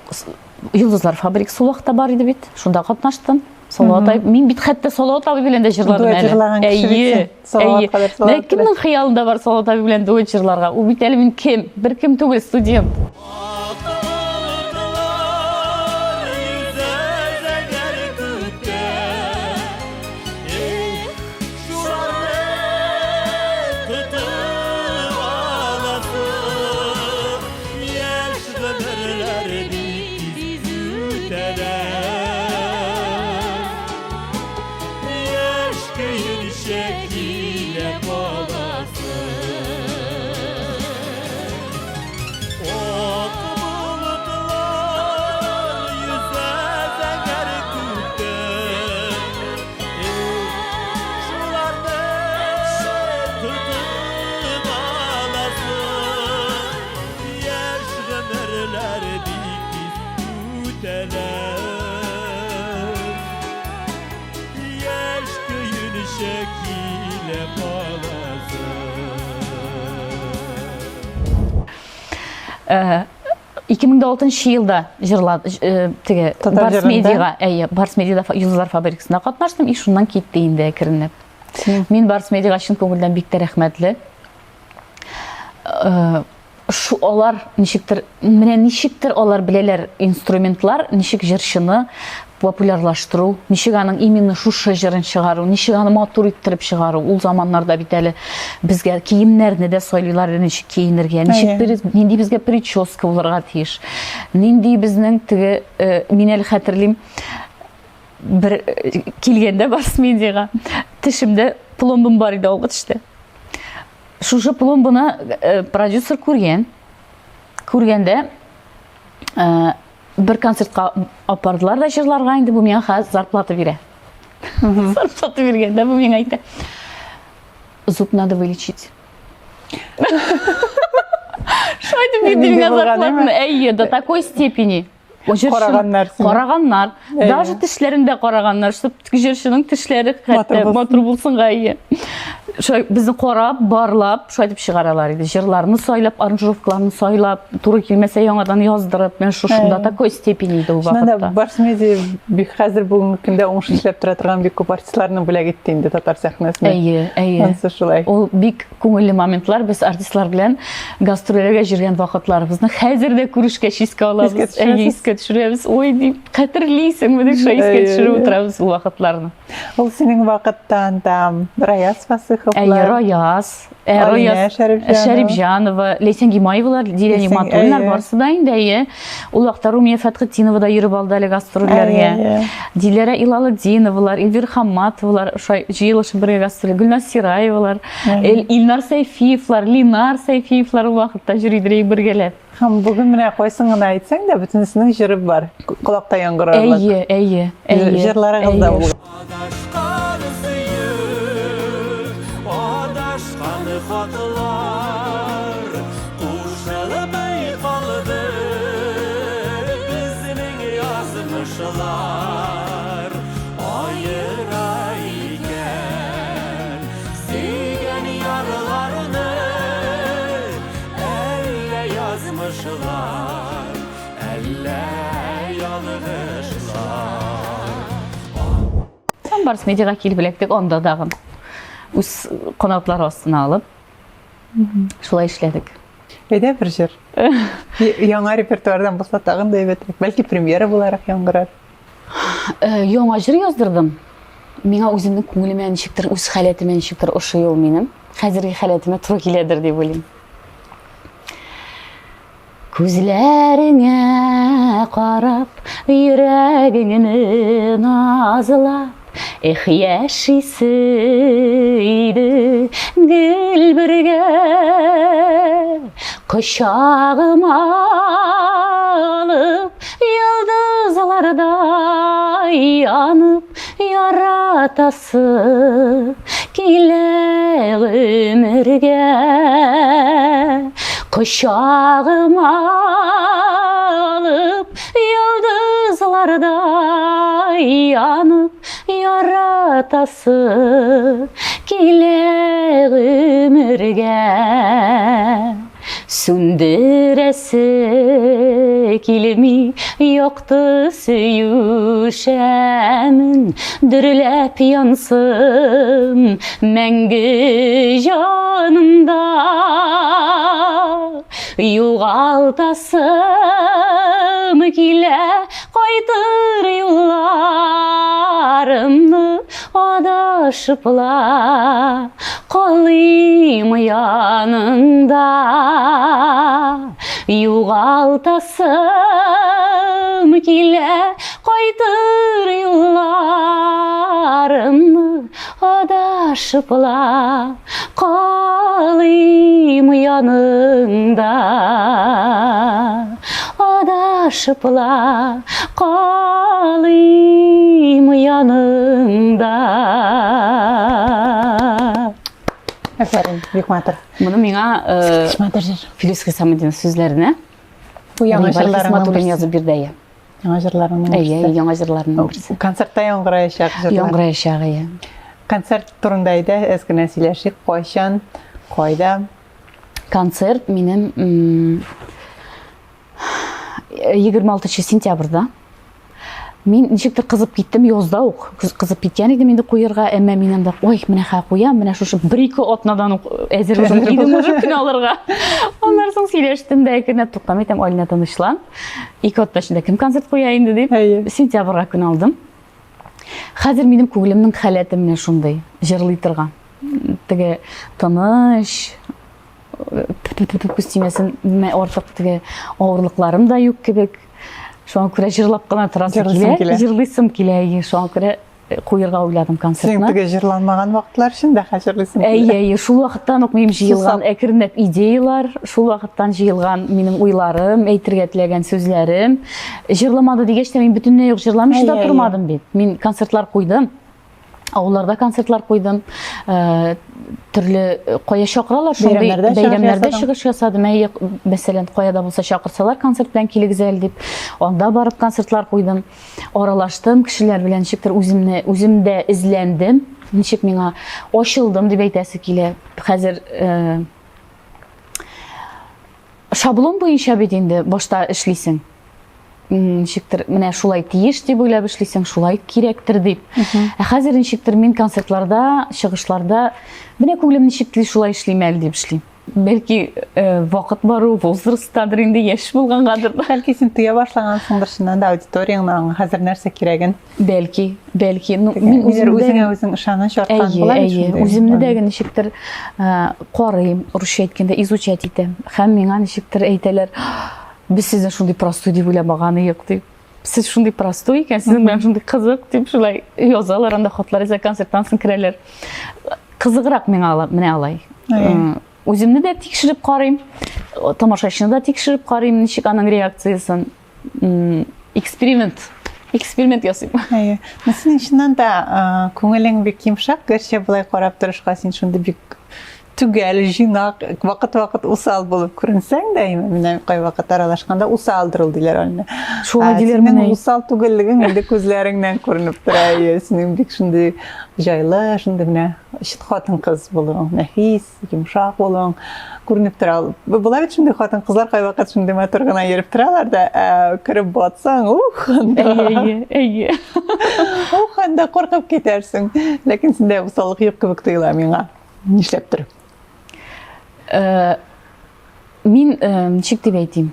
Йолдызлар фабрикасы ул вакытта бар иде бит. Шунда катнаштым. Салават абый, мин бит хәтта Салават абый белән дә җырладым әле. Дуэт җырлаган кеше бит син. Салават кадәр Салават. Кемнең хыялында бар Салават абый белән дуэт җырларга? Ул бит әле мин кем? Бер кем түгел, студент. Еллар бик тиз үтәләр. Яшь көенчә килә каласың. 2006 елда җырлады теге Татар Барс җырында? Медиага, әйе, Барс Медиада Йолдызлар фабрикасында катнаштым и шуннан китте инде әкренләп. Мин Барс Медиага чын күңелдән бик тә рәхмәтле. Шу алар ничектер, менә ничектер алар беләләр инструментлар, ничек җырчыны популярлаштыру, ничек аның именно шушы җырын чыгару, ничек аны матур иттереп чыгару. Ул заманнарда бит әле безгә киемнәрне дә сайлыйлар иде, ничек киенергә, ничек бер, нинди безгә прическа булырга тиеш, нинди безнең теге, мин әле хәтерлим, бер килгәндә Барс Медиага тешемдә пломбам бар иде алгы тештә. Шушы пломбаны э, продюсер күргән. Күргәндә э, бер концертка апардылар да җырларга, инде бу миңа хәзер зарплата бирә. Зарплата биргәндә бу миңа әйтә. Зуб надо вылечить. Шулай итеп бирде миңа зарплатаны. Әйе, до такой степени. Караганнар. Караганнар. Даже тешләрен дә караганнар, чтоб җырчының тешләре хәтта матур булсынга ие. Шулай безне карап, барлап, шулай итеп чыгаралар иде. Җырларны сайлап, аранжировкаларны сайлап, туры килмәсә яңадан яздырып, менә шушында такой степени иде ул вакытта. Шунда Барс Медиа бик хәзер бүгенге көндә уңышлы эшләп тора торган бик күп артистларны бүләк итте инде татар сәхнәсенә. Әйе, әйе. Ансы шулай. Ул бик Күңелле моментлар, без артистлар белән гастрольләргә йөргән вакытларыбызны хәзер дә күрешкәч искә алабыз. Әйе, искә төшерәбез. Ой, дип, хәтерлисеңме дип шулай искә төшереп утырабыз ул вакытларны. Ул синең вакыттан да Раяз Фасыховлар. Әйе, Раяз. Раяз Шәрипҗанова, Ләйсән Гимаевалар, Дилә Нигматуллиналар барысы да инде, әйе. Ул вакытта Румия Фәтхетдинова да йөреп алды әле гастрольләргә. Диләрә Илалетдиновалар, Эльвира Хамматовалар шулай җыелышып бергә гастроль, Гөлназ Сираевалар, Илнар Сәйфиевлар, Линар Сәйфиевлар ул вакытта йөридер бергәләп. Һәм бүген менә кайсын гына әйтсәң дә, бөтенесенең җыры бар. Колакта яңгырарлык. Әйе, әйе, әйе. Җырларыгыз да булган. Адашкан сөю, адашкан хатлар, кушылып калды безнең язмышлар. Аера икән сөйгән ярларны, әллә язмышлар, Әллә ялгышлар. Һәм Барс Медиага килеп эләктек, анда дагы үз канатлары астына алып, шулай эшләдек. Әйдә бер җыр. Яңа репертуардан булса тагын да әйбәтрәк. Бәлки премьера буларак яңгырар. Э, яңа җыр яздырдым. Миңа үземнең күңелемә ничектер, үз халәтемә ничектер ошый ул минем. Хәзерге халәтемә туры киләдер дип уйлыйм. Күзләреңә карап, йөрәгеңне назлап, Эх, яшисе иде гел бергә. Кочагыма алып, йолдызлардай янып, Яратасы килә гомергә. Кочагыма алып, йолдызлардай янып, яратасы килә гомергә. Сүндерәсе килми якты сөю шәмен, Дөрләп янсын мәңге җанымда. Югалтасым килә кайтыр юлларымны, Адашыпла калыйм яныңда. Югалтасым килә кайтыр юлларымны, Адашыпла калыйм яныңда. Адашыпла калыйм яныңда. Афәрин, бик матур. Моны миңа э, Матур җыр. Филүс Хисаметдинов сүзләренә. Бу яңа җырларыңның берсе. язып бирде, әйе. Яңа җырларыңның берсе. Әйе, яңа җырларының берсе. Концертта яңгыраячак җырлар. Яңгыраячак, әйе. Концерт турында әйдә, әз генә сөйләшик. Кайчан, кайда? Концерт минем 26 сентябрьдә. Мин ничектер кызып киттем, язда ук кызып киткән идем инде куерга, әмма мин анда, ой, менә хә куям, менә шушы бер-ике атнадан ук әзер үзем идем уже көн алырга. Аннан соң сөйләштем дә, әкренләп туктам әйтәм, Алина тынычлан. Ике атна эчендә кем концерт куя инде дип. Сентябрьгә көн алдым. Хәзер минем күңелемнең халәте менә шундый, җырлый торган. Теге тыныч, күз тимәсен, артык теге авырлыкларым да юк кебек. Шуңа күрә җырлап кына торасы килә. Җырлыйсым килә, шуңа күрә э, куерга уйладым концертны. Синең теге җырланмаган вакытлар өчен дә җырлыйсың килә. Әйе, әйе, шул вакыттан ук минем җыелган әкренләп идеялар, шул вакыттан җыелган минем уйларым, әйтергә теләгән сүзләрем. Җырламады дигәч тә мин бөтенләй үк җырламыйча да тормадым бит. Мин концертлар куйдым. Авылларда концертлар куйдым. Э, төрле э, кая чакыралар, шундый бәйрәмнәрдә чыгыш ясадым. Әйе, мәсәлән, кая да булса чакырсалар, концерт белән килегез әле дип, анда барып концертлар куйдым. Аралаштым кешеләр белән, ничектер үземне үзем дә эзләндем. Ничек миңа ачылдым дип әйтәсе килә. Хәзер э, шаблон буенча бит инде башта эшлисең. Ничектер менә шулай тиеш дип уйлап эшлисең, шулай кирәктер дип. Ә хәзер ничектер мин концертларда, чыгышларда менә күңелем ничек тели шулай эшлим әле дип эшлим. Бәлки э, вакыт бару, возрасттадыр инде, яшь булгангадыр. Бәлки син тоя башлагансыңдыр чыннан да аудиторияңне, аңа хәзер нәрсә кирәген. Бәлки, бәлки. Ну, мин үзем үзеңә үзең ышаныч арткан була бит шундый. Үземне дә ничектер э, карыйм, русча әйткәндә, изучать итәм. Һәм миңа ничектер әйтәләр, Без сезне шундый простой дип уйламаган идек дип. Сез шундый простой икән, сезнең белән шундый кызык дип шулай язалар анда хатлар яза, концерттан соң керәләр. Кызыграк миңа менә алай. Үземне дә тикшереп карыйм, тамашачыны да тикшереп карыйм, ничек аның реакциясен. Эксперимент. Эксперимент ясыйм. Әйе. Синең чыннан да күңелең бик йомшак, гәрчә болай карап торышка син шундый бик Төгәл, җыйнак, вакыт-вакыт усал булып күренсәң дә, менә кайвакыт аралашканда усалдыр ул диләр аны. Шулай диләр менә. Синең усал түгеллегең инде күзләреңнән күренеп тора. Әйе, синең бик шундый җайлы, шундый менә чын хатын-кыз булуың, нәфис, йомшак булуың күренеп тора. Була бит шундый хатын-кызлар кайвакыт шундый матур гына йөреп торалар да, ә кереп батсаң, ух, анда. Әйе, әйе. Ух, анда куркып китәрсең. Ләкин синдә усаллык юк кебек тоела миңа. Нишләптер? Э, мин э, ничек дип әйтим?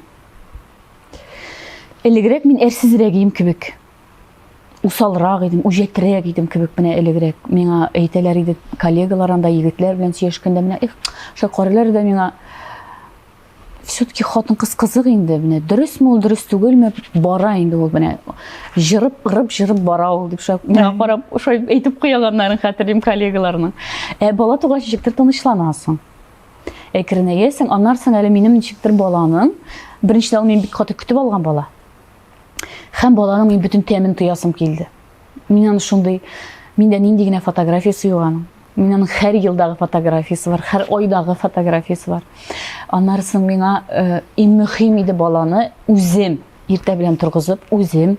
Элегрәк мин әрсезрәк идем кебек. Усалрак идем, үҗәтрәк идем кебек менә элегрәк. Миңа әйтәләр иде коллегалар анда егетләр белән сөйләшкәндә менә эх, шулай карыйлар иде миңа. Все-таки хатын-кыз кызык инде, менә дөресме ул, дөрес түгелме, бара инде ул менә. Җырып, ырып, җырып бара ул дип шулай миңа карап, шулай әйтеп куяганнарын хәтерлим коллегаларның. Ә бала тугач ничектер тынычланасың. Әкренәясең, аннан соң әле минем ничектер баланың, беренчедән ул мине бик каты көтеп алган бала. Һәм баланың мин бөтен тәмен тоясым килде. Мин аны шундый, миндә нинди генә фотографиясе юк аның. Мин аның һәр елдагы фотографиясе бар, һәр айдагы фотографиясе бар. Аннары соң миңа э, иң мөһим иде баланы үзем иртә белән торгызып, үзем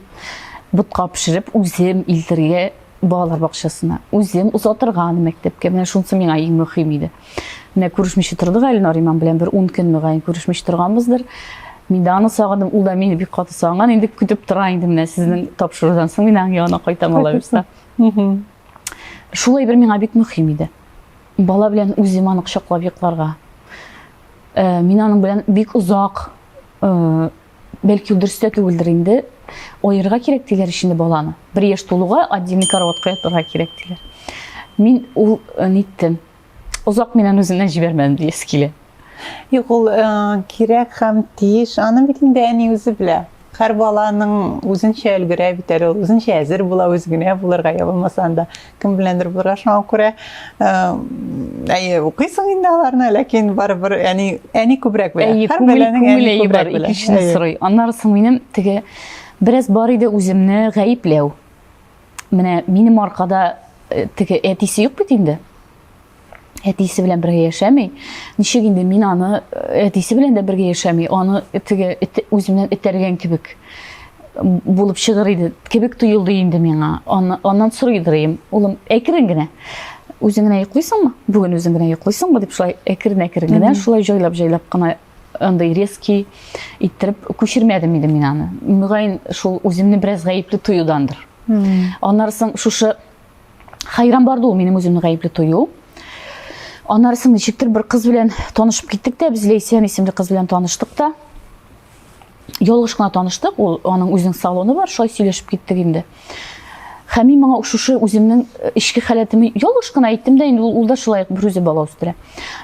ботка пешереп, үзем илтергә балалар бакчасына, үзем озатырга аны мәктәпкә. Менә шунысы миңа иң мөһим иде. Менә күрешмичә тордык әле Нариман белән бер 10 көн мөгаен күрешмичә торганбыздыр. Мин дә аны сагындым, ул да мине бик каты сагынган. Инде көтеп тора инде менә сезнең тапшырудан соң мин аның янына кайтам алабызда. Шул әйбер миңа бик мөһим иде. Бала белән үзем аны кочаклап йокларга. Э, мин аның белән бик озак, э, бәлки ул дөрес тә түгелдер инде, аерырга кирәк диләр ич инде баланы. Бер яшь тулуга отдельный караватка ятырга кирәк диләр. Мин ул э, ниттем. Озак мин аны үземнән җибәрмәдем диясе килә. Юк, ул кирәк һәм тиеш. Аны бит инде әни үзе белә. Һәр баланың үзенчә өлгерә бит әле ул, үзенчә әзер була, үзе генә булырга, я булмаса анда кем беләндер булырга. Шуңа күрә, әйе, укыйсың инде аларны, ләкин барыбер әни, әни күбрәк белә. Әйе, Һәр баланың әни күбрәк белә. Икенчесен сорый. Аннары соң минем теге бераз бар иде үземне гаепләү. Менә минем аркада теге әтисе юк бит инде. Әтисе белән бергә яшәми. Ничек инде мин аны э, әтисе белән дә бергә яшәми, аны теге үземнән этәргән кебек булып чыгыр иде, кебек тоелды инде миңа. Аны, аннан сорыйдыр идем. Улым, әкрен генә. Үзең генә йоклыйсыңмы? Бүген үзең генә йоклыйсыңмы дип шулай әкрен-әкрен генә, шулай җайлап-җайлап кына андый резкий иттереп күчермәдем инде мин аны. Мөгаен шул үземне бераз гаепле тоюдандыр. Аннары соң шушы хәйран барды ул минем үземне гаепле тою. Аннары соң ничектер бер кыз белән танышып киттек тә, без Ләйсән исемле кыз белән таныштык та. Ялгыш кына таныштык, ул аның үзенең салоны бар, шулай сөйләшеп киттек инде. Һәм мин моңа шушы үземнең э, эчке халәтемне ялгыш кына әйттем дә инде, ул, ул да шулай бер үзе бала үстерә.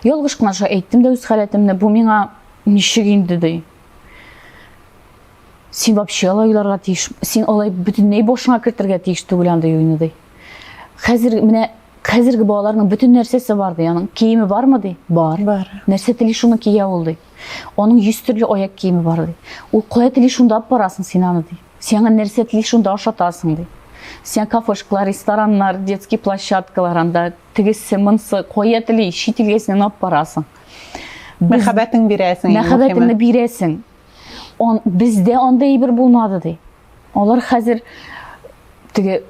Ялгыш кына шулай әйттем дә үз халәтемне, бу миңа ничек инде ди. Син вообще алай уйларга тиеш, син алай бөтенләй башыңа кертергә тиеш түгел андый уйны ди. Хәзер менә хәзерге балаларның бөтен нәрсәсе бар ди, аның киеме бармы ди? Бар. Бар. Нәрсә тели шуны кия ул ди. Аның 100 төрле аяк киеме бар ди. Ул кая тели шунда алып барасың син аны ди. Син аңа нәрсә тели шунда ашатасың ди. Син кафешкалар, рестораннар, детский площадкалар анда тегесе, монсы кая тели чит илгә син алып барасың. Мәхәббәтең бирәсең. Мәхәббәтеңне бирәсең. Он, бездә андый әйбер булмады ди. Алар хәзер теге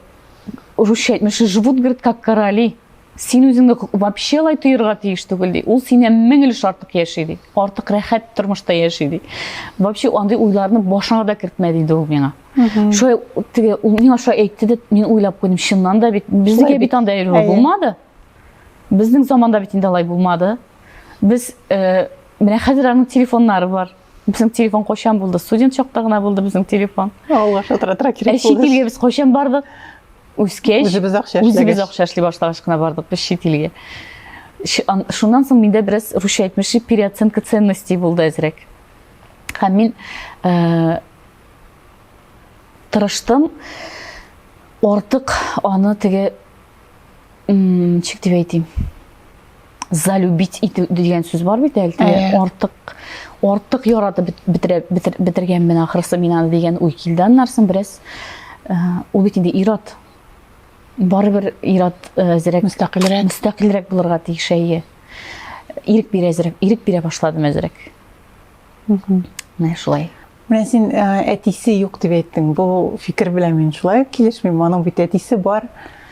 русча әйтмешли живут, говорит, как короли. Син үзеңне вообще алай тоерга тиеш түгел ди. Ул синнән мең өлеш артык яши ди. Артык рәхәт тормышта яши ди. Вообще андый уйларны башыңа да кертмә диде ул миңа. Шулай теге ул миңа шулай әйтте дә мин уйлап куйдым, чыннан да бит безгә бит андый әйбер булмады. Безнең заманда бит инде алай булмады. Без э, менә хәзер аның телефоннары бар. Безнең телефон кайчан булды? Студент чакта гына булды безнең телефон. Алла шалтыратырга кирәк Ә чит илгә без кайчан бардык? Үскәч, Үзебез акча эшләгәч. Үзебез акча эшли башлагач кына бардык без чит илгә. Шуннан соң миндә бераз русча әйтмешли переоценка ценностей булды әзрәк. Һәм мин э, тырыштым артык аны теге ничек дип әйтим залюбить итү дигән сүз бар бит әле теге артык артык яратып бетерә бетергәнмен ахрысы мин аны дигән уй килде аннан соң бераз э, ул бит инде ир-ат барыбер ир-ат э, әзрәк мөстәкыйльрәк мөстәкыйльрәк булырга тиеш әйе ирек бирә әзрәк ирек бирә башладым әзрәк Менә шулай. Менә син э, әтисе юк дип әйттең. Бу фикер белән мин шулай ук килешмим. Аның бит әтисе бар.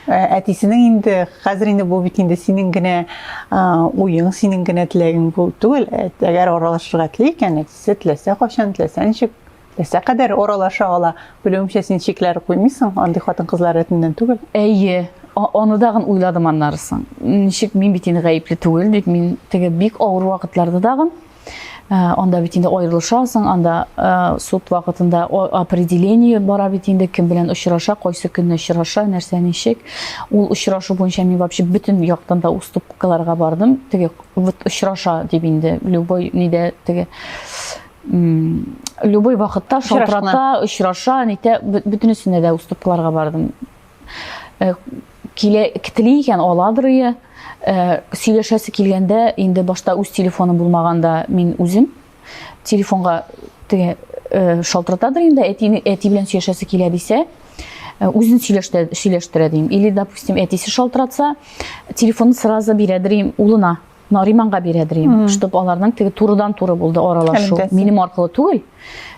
Э, әтисенең инде хәзер инде бу бит инде синең генә э, уең, синең генә теләгең бу түгел. Әгәр аралашырга тели икән, әтисе теләсә кайчан, теләсә ничек, теләсә кадәр аралаша ала. Белүемчә, син чикләр куймыйсың, андый хатын-кызлар рәтеннән түгел. Әйе, аны дагын уйладым аннары соң. Ничек мин бит инде гаепле түгел дип, мин теге бик авыр вакытларда дагын Э, анда бит инде аерылышасың, анда э, суд вакытында определение бара бит инде, кем белән очраша, кайсы көнне очраша, нәрсә ничек. Ул очрашу буенча мин вообще бөтен яктан да уступкаларга бардым. Теге вот очраша дип инде любой нидә теге любой вакытта шалтырата, очраша, нитә, бөтенесенә дә уступкаларга бардым. Э, килә тели икән аладыр ие э, сөйләшәсе килгәндә инде башта үз телефоным булмаганда мин үзем телефонга теге э, шалтыратадыр инде әти әти белән сөйләшәсе килә дисә үзен сөйләштерә сөйләштерә дим или допустим әтисе шалтыратса телефонны сразу бирәдер им улына Нариманга бирәдер им, чтобы аларның теге турыдан-туры булды аралашу. Минем аркылы түгел.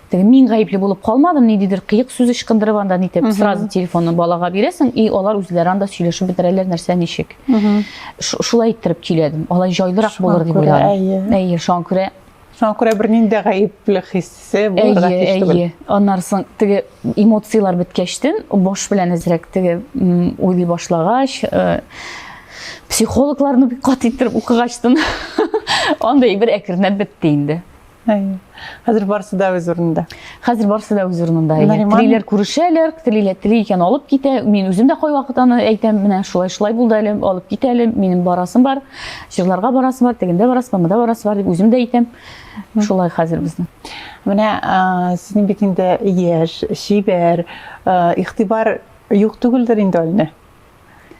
Теге мин гаепле булып калмадым, ниндидер кыек сүз ычкындырып анда нитеп, сразу телефонны балага бирәсең, и алар үзләре анда сөйләшеп бетерәләр нәрсә ничек. Шулай иттереп көйләдем. Алай җайлырак булыр дип уйладым. Әйе, шуңа күрә Шуңа күрә бернинди дә гаепле хиссе булырга тиеш түгел. Әйе, аннары соң теге эмоцияләр беткәчтен, баш белән әзрәк теге уйлый башлагач, э, психологларны бик каты иттереп укыгачтын, андай бер әкренләп бетте инде. Әйе. Хәзер барысы да үз урынында. Хәзер барысы да үз урынында. Телиләр күрешәләр, телиләр тели икән алып китә. Мин үзем дә кайвакыт аны әйтәм, менә шулай-шулай булды әле, алып кит әле, минем барасым бар. Җырларга барасым бар, тегендә барасым бар, монда барасым бар дип үзем дә әйтәм. Шулай хәзер безнең. Менә синең бит инде яшь, чибәр, игътибар юк түгелдер инде әле.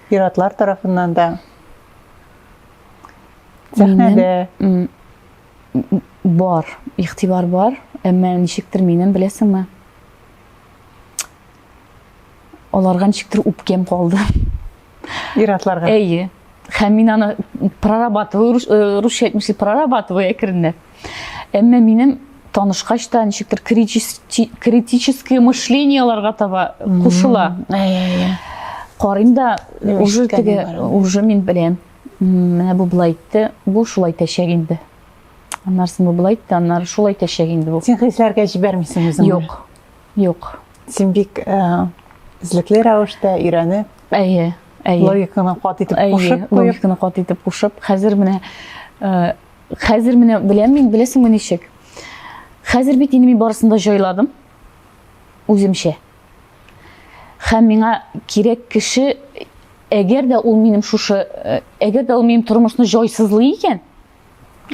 Ир-атлар тарафыннан да. Сәхнәдә. Бар, игътибар бар, әмма ничектер минем, беләсеңме? Аларга ничектер үпкәм калды. Ир-атларга. Әйе. Һәм мин аны Прорабатываю, э, русча әйтмешли, прорабатываю әкренләп. Әмма минем танышкач та ничектер критическое мышлениеларга таба кушыла. Карыйм да, уже теге, уже мин беләм. Менә бу болай итте, бу шулай итәчәк инде. Аннары бу болай итте, аннары шулай итәчәк инде бу. Син хисләргә җибәрмисең үзеңне? Юк. Юк. Син бик э, эзлекле рәвештә өйрәнеп. Әйе, әйе. Логиканы кат итеп кушып, логиканы кат итеп кушып, хәзер менә э, хәзер менә беләм мин, беләсеңме ничек? Хәзер бит инде мин барысын да җайладым. Үземчә. Һәм миңа кирәк кеше, әгәр дә ул минем шушы, э, әгәр дә ул минем тормышны җайсызлый икән,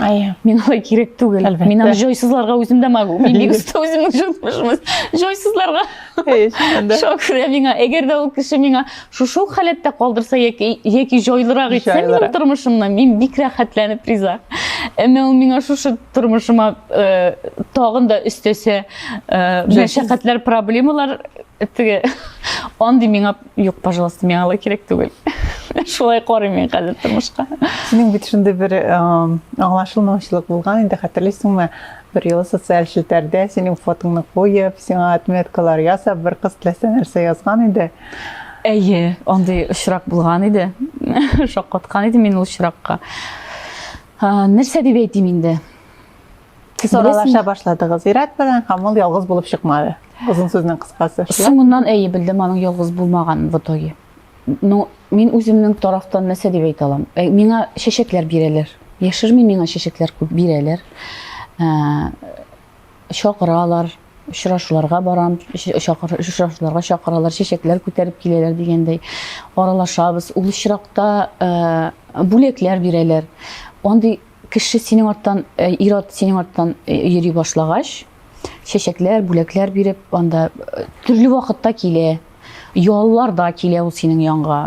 Әйе. Мин алай кирәк түгел. Әлбәттә. Мин аны җайсызларга үзем дә могу. Мин бик оста үземнең тормышымны җайсызларга. Әйе, чыннан да. Шуңа күрә миңа, әгәр дә ул кеше миңа шушы ук халәттә калдырса яки яки җайлырак итсә минем Җайлырак. тормышымны, мин бик рәхәтләнеп риза. Әмма ул миңа шушы тормышыма э, тагын да өстәсә, э, мәшәкатьләр, проблемалар теге андый миңа юк, пожалуйста, миңа алай кирәк түгел. Шулай карыйм мин хәзер тормышка. Синең бит шундый бер аңлашылмаучылык булган инде, хәтерлисеңме? Бер юлы социаль челтәрдә синең фотоңны куеп, сиңа отметкалар ясап, бер кыз теләсә нәрсә язган иде. Әйе, андый очрак булган иде. Шаккаткан идем мин ул очракка. Нәрсә дип әйтим инде? Сез аралаша башладыгыз Ират белән һәм ул ялгыз булып чыкмады. Озын сүзнең кыскасы. Соңыннан әйе белдем аның ялгыз булмаганын в итоге. Ну, мин үземнең тарафтан нәрсә дип әйтә алам? Э, миңа чәчәкләр бирәләр. Яшермим, миңа чәчәкләр күп бирәләр. Э, чакыралар, очрашуларга барам, очрашуларга чакыралар, чәчәкләр күтәреп киләләр дигәндәй. Аралашабыз. Ул очракта э, бүләкләр бирәләр. Андый Кеше синең арттан, э, ир-ат синең арттан э, йөри башлагач, чәчәкләр, бүләкләр биреп, анда э, төрле вакытта килә. Ялларда килә ул синең янга.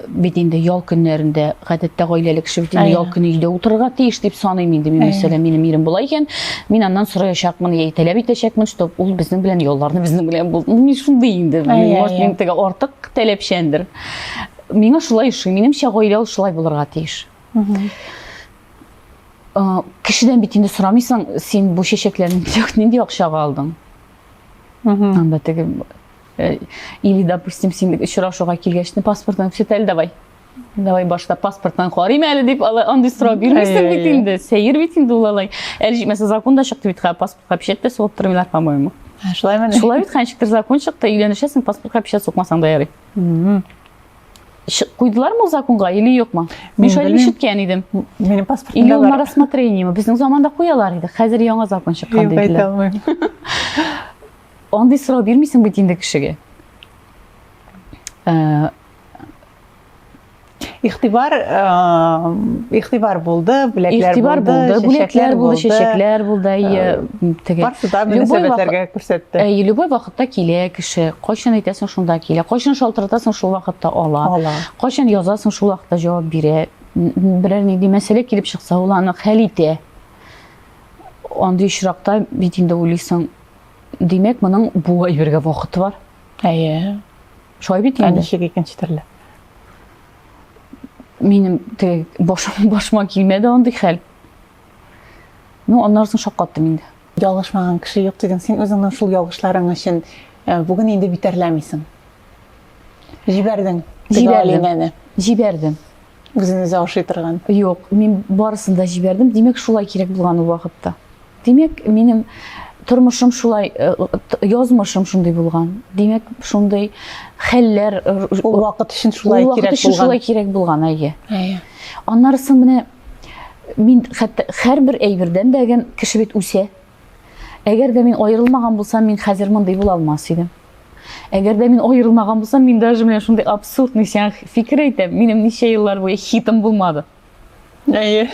Бит инде ял көннәрендә, гадәттә гаиләле кеше бит инде ял көне өйдә утырырга тиеш дип саныйм инде мин, мәсәлән, минем ирем була икән, мин аннан сораячакмын, я таләп итәчәкмен, чтоб ул безнең белән ялларны безнең белән булды. Мин шундый инде, может, мин теге артык таләпчәндер. Миңа шулай ошый, минемчә гаилә ул шулай булырга тиеш. Кешедән бит инде сорамыйсың, син бу чәчәкләрне нинди акчага алдың? Анда теге э, или, допустим, син очрашуга килгәч, паспортың күрсәт әле давай. Давай башта паспорттан карыйм әле дип, алай андый сорау бирмисең бит инде. Сәер бит инде ул алай. Әле җитмәсә закон да чыкты бит, хәзер паспортка печать тә сугып тормыйлар, по-моему. Шулаймы? Шулай бит, ничектер закон чыкты, өйләнешәсең, паспортка печать сукмасаң да ярый. Куйдылармы ул законга или юкмы? Мин шулай ишеткән идем. Минем паспортымда Или ул на рассмотрение. Безнең заманда куялар иде. Хәзер яңа закон чыккан диделәр. Юк, әйтә алмыйм. Андый сорау бирмисең бит инде кешегә. Э, Игътибар, э, игътибар булды, бүләкләр игътибар булды, бүләкләр булды, чәчәкләр булды, әйе, э, теге. Барысы да мөнәсәбәтләргә күрсәтте. Әйе, любой вакытта килә кеше. Кайчан әйтәсең, шунда килә. Кайчан шалтыратасың, шул вакытта ала. Ала. Кайчан язасың, шул вакытта җавап бирә. Берәр нинди мәсьәлә килеп чыкса, ул аны хәл итә. Андый очракта бит инде уйлыйсың, димәк, моның бу әйбергә вакыты бар. Әйе. Шулай бит инде. Ә ничек икенче төрле? Минем теге башым, башыма килмәде андый хәл. Ну, аннан соң шаккаттым инде. Ялгышмаган кеше юк диген, син үзеңнең шул ялгышларың өчен э, бүген инде битәрләмисең. Җибәрдең. Җибәрдем. Җибәрдем. Үзен үзе ашый торган. Юк, мин барысын да җибәрдем. Димәк, шулай кирәк булган ул вакытта. Димәк, минем тормышым шулай, э, язмышым шундый булган. Димәк, шундый хәлләр э, ул вакыт өчен шулай кирәк булган. Ул вакыт өчен шулай кирәк булган, әйе. Әйе. Аннары соң менә мин хәтта һәрбер әйбердән дә кеше бит үсә. Әгәр дә мин аерылмаган булсам, мин хәзер мондый була алмас идем. Әгәр дә мин аерылмаган булсам, мин даже менә шундый абсурдный сиңа фикер әйтәм. Минем ничә еллар буе хитым булмады. Әйе.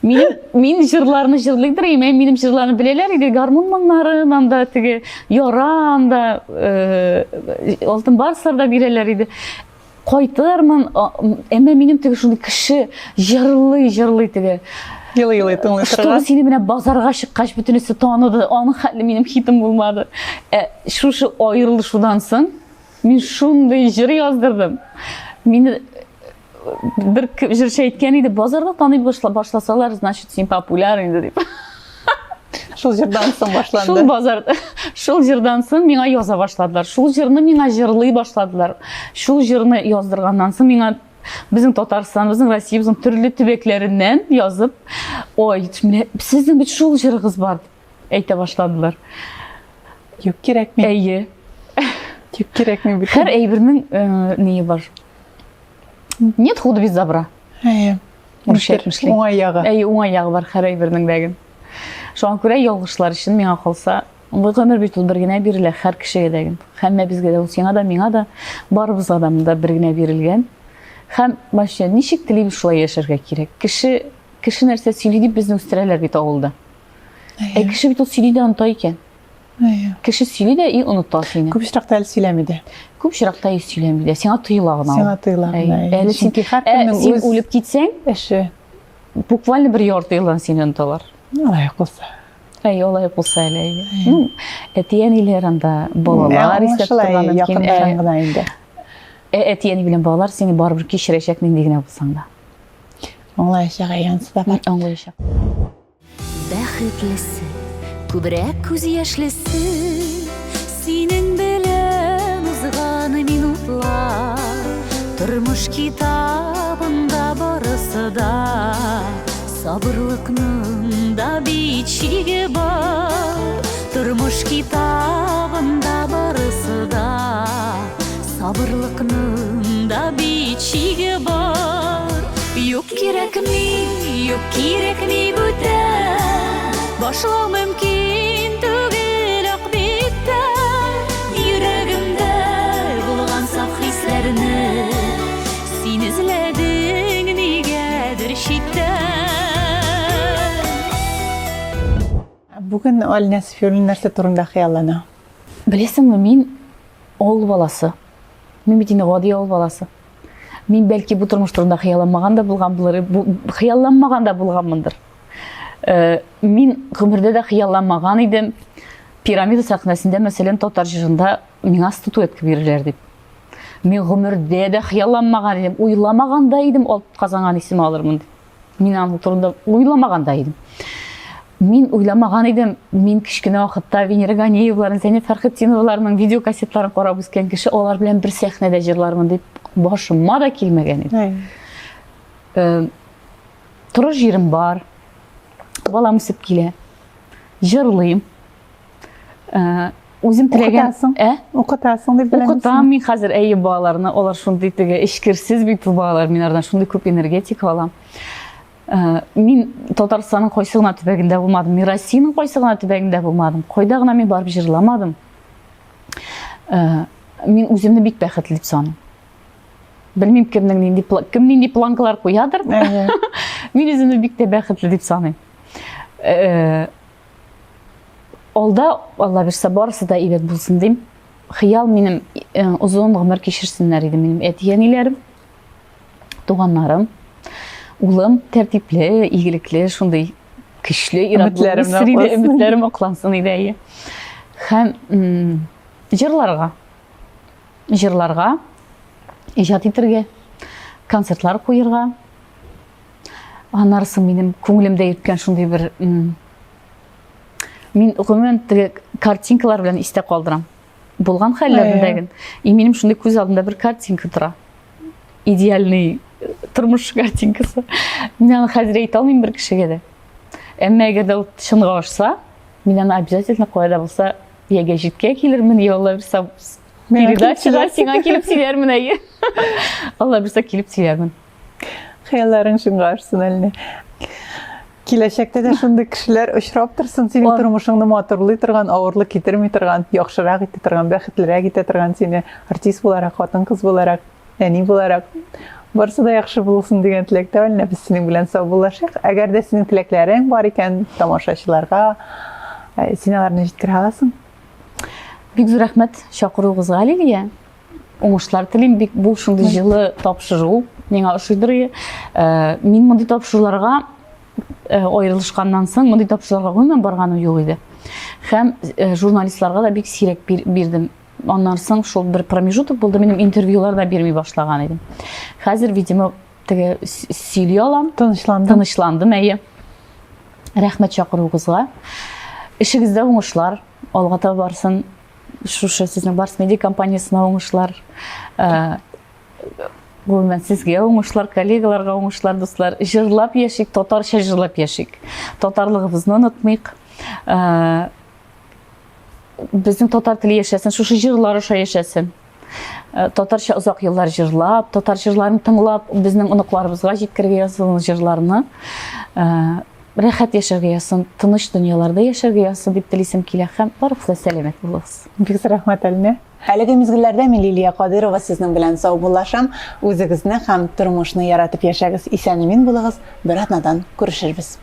Минем мин җырларны җырлыйдыр идем, минем җырларны беләләр иде. Гармун моңнарын анда теге яра анда э, алтын барслар да бирәләр иде. Кайтырмын, әмма минем теге шундый кеше җырлый, җырлый теге. Елый-елый тыңлый торган. Чтобы сине менә базарга чыккач бөтенесе таныды, аның хәтле минем хитым булмады. Ә шушы аерылышудан соң мин шундый җыр яздырдым. Мине. Бер җырчы әйткән иде, базарда таный башласалар, значит, син популяр инде дип. Шул җырдан соң башланды. Шул базар, шул җырдан соң миңа яза башладылар. Шул җырны миңа җырлый башладылар. Шул җырны яздырганнан соң миңа безнең Татарстан, безнең Россиябезнең төрле төбәкләреннән язып, ой, менә сезнең бит шул җырыгыз бар дип әйтә башладылар. Юк кирәкми. Әйе. Юк кирәкми бит. Һәр әйбернең э, ние бар. Нет худа без добра. Әйе. Урысча әйтмешли. Уңай ягы. Әйе, уңай ягы бар һәр әйбернең дәген. Шуңа күрә ялгышлар өчен миңа калса, бу гомер бит ул бер генә бирелә һәр кешегә дәген. Һәммәбезгә дә ул сиңа да, миңа да, барыбызга да монда бер генә бирелгән. Һәм вообще ничек телибез шулай яшәргә кирәк. Кеше кеше нәрсә сөйли дип безне үстерәләр бит авылда. Ә кеше бит ул сөйли дә оныта икән. Әйе. Кеше сөйли дә и оныта сине. Күп очракта әле сөйләми дә. Күп очракта и сөйләми дә. Сиңа тоела гына. Сиңа тоела гына. Әле чөнки һәркемнең үз син үлеп китсәң, эше буквально бер ярты елдан сине оныталар. Алай булса. Әй, алай булса әле. Ну, әти-әниләр анда балалар исәп торган мөмкин. Якыннарың гына инде. Ә әти-әни белән балалар сине барыбер кичерәчәк нинди генә булсаң да. Аңлаячак, әй, анысы да бар. Аңлаячак. Бәхетлесе, күбрәк күз яшьлесе, Синең белән узган минутлар. Тормыш китабында барысы да, Сабырлыкның да бит чиге бар. Тормыш китабында барысы да, Сабырлыкның да бит чиге бар. Юк кирәкми, юк кирәкми бүтән. Башлау мөмкин түгел ак биттә. Йөрәгемдә булган саф хисләрне син эзләдең нигәдер читтән. Бүген Алинә Сафиуллина нәрсә турында хыяллана? Беләсеңме, мин авыл баласы. Мин бит инде гади авыл баласы. Мин бәлки бу тормыш турында хыялланмаган да булган булыр, хыялланмаган да булганмындыр. Э, мин гомердә дә хыялланмаган идем. Пирамида сәхнәсендә, мәсәлән, татар җырында миңа статуэтка бирерләр дип. Мин гомердә дә хыялланмаган идем, уйламаган да идем алып казанган исем алырмын дип. Мин аның турында уйламаган да идем. Мин уйламаган идем, мин кечкенә вакытта Венера Ганиевларның, Зәйнәб Фәрхетдиноваларның видеокассетларын карап үскән кеше, алар белән бер сәхнәдә җырлармын дип башыма да килмәгән иде. Э, торыр җирем бар, балам үсеп килә, җырлыйм. Э, үзем теләгән Укытасың. Ә? Укытасың дип беләм. Укытам мин хәзер әйе балаларны. Алар шундый теге эчкерсез бит бу балалар. Мин алардан шундый күп энергетика алам. Э, мин Татарстанның кайсы гына төбәгендә булмадым, мин Россиянең кайсы гына төбәгендә булмадым. Кайда гына мин барып җырламадым. Э, мин үземне бик бәхетле дип саныйм. Белмим кемнең нинди кем нинди планкалар куядыр. Мин үземне бик тә бәхетле дип саныйм. Алда, Алла бирсә, барысы да әйбәт булсын дим. Хыял минем э, озын гомер кичерсеннәр иде минем әти-әниләрем, туганнарым. Улым тәртипле, игелекле, шундый көчле ир-ат булып үссен иде, өметләрем аклансын иде, әйе. Һәм җырларга, җырларга, иҗат итәргә, концертлар куерга. Аннары соң минем күңелемдә йөрткән шундый бер Мин гомумән теге картинкалар белән истә калдырам. Булган хәлләрне дә И минем шундый күз алдында бер картинка тора. Идеальный э, тормыш картинкасы. Мин аны хәзер әйтә алмыйм бер кешегә дә. Әмма әгәр дә ул чынга ашса, мин аны обязательно кая да булса я гәҗиткә килермен, я Алла бирсә передачага сиңа килеп сөйләрмен, әйе. Алла бирсә килеп сөйләрмен. Хыялларың чынга ашсын әле. Киләчәктә дә шундый кешеләр очрап торсын, синең тормышыңны матурлый торган, авырлык китерми торган, яхшырак итә торган, бәхетлерәк итә торган сине артист буларак, хатын-кыз буларак, әни буларак. Барысы да яхшы булсын дигән теләктә Алинә, без синең белән саубуллашыйк. Әгәр дә синең теләкләрең бар икән, тамашачыларга, э, син аларны җиткерә аласың. Бик зур рәхмәт чакыруыгызга, Лилия. Уңышлар телим. Бик бу шундый җылы тапшыру. Миңа ошыйдыр. Э, мин мондый тапшыруларга э, аерылышканнан соң мондый тапшыруларга гомумән барганым юк иде. Һәм э, журналистларга да бик сирәк бирдем. Аннан соң шул бер промежуток булды, минем интервьюлар да бирми башлаган идем. Хәзер, видимо, теге сөйли алам. Тынычландым. Тынычландым, әйе. Рәхмәт чакыруыгызга. Эшегездә уңышлар, алга таба барсын. Шушы сезнең Барс Медиа компаниясенә уңышлар. Э, гомумән сезгә уңышлар, коллегаларга уңышлар, дуслар. Җырлап яшик, татарча җырлап яшик. Татарлыгыбызны онытмыйк. Э, безнең татар теле яшәсен, шушы җырлар аша яшәсен. Э, татарча озак еллар җырлап, татар җырларын тыңлап, безнең оныкларыбызга җиткерергә язсын җырларны. Э, рәхәт яшәргә язсын, тыныч дөньяларда яшәргә язсын дип телисем килә һәм барыгыз да сәламәт булыгыз. Бик зур рәхмәт, Әлинә. Әлеге мизгелләрдә мин Лилия Кадыйрова сезнең белән саубуллашам. Үзегезне һәм тормышны яратып яшәгез, исән-имин булыгыз. Бер атнадан күрешербез.